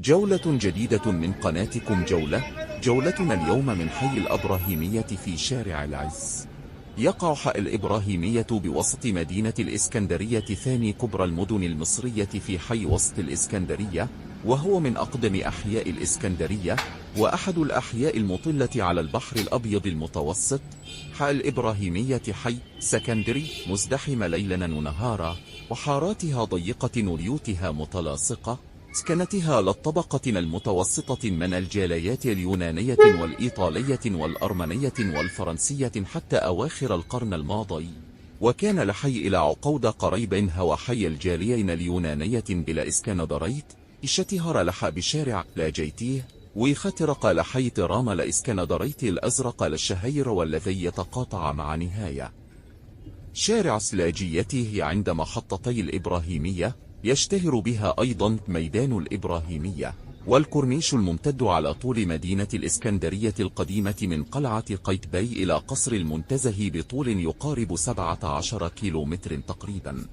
جولة جديدة من قناتكم جولة. جولتنا اليوم من حي الإبراهيمية في شارع العز. يقع حي الإبراهيمية بوسط مدينة الإسكندرية، ثاني كبرى المدن المصرية، في حي وسط الإسكندرية، وهو من أقدم أحياء الإسكندرية وأحد الأحياء المطلة على البحر الأبيض المتوسط. حي الإبراهيمية حي سكندري مزدحم ليلا ونهارا، وحاراتها ضيقة وبيوتها متلاصقة، سكنتها للطبقة المتوسطة من الجاليات اليونانية والإيطالية والأرمنية والفرنسية حتى أواخر القرن الماضي. وكان لحي إلى عقود قريب هو حي الجاليين اليونانية بلا إسكندريت. اشتهر لحى بشارع لاجيتيه، وخترق لحي ترام لإسكندريت الأزرق للشهير، والذي يتقاطع مع نهاية شارع سلاجيته عند محطتي الإبراهيمية. يشتهر بها أيضا ميدان الإبراهيمية والكورنيش الممتد على طول مدينة الإسكندرية القديمة من قلعة قايتباي إلى قصر المنتزه بطول يقارب 17 كيلومتر تقريبا.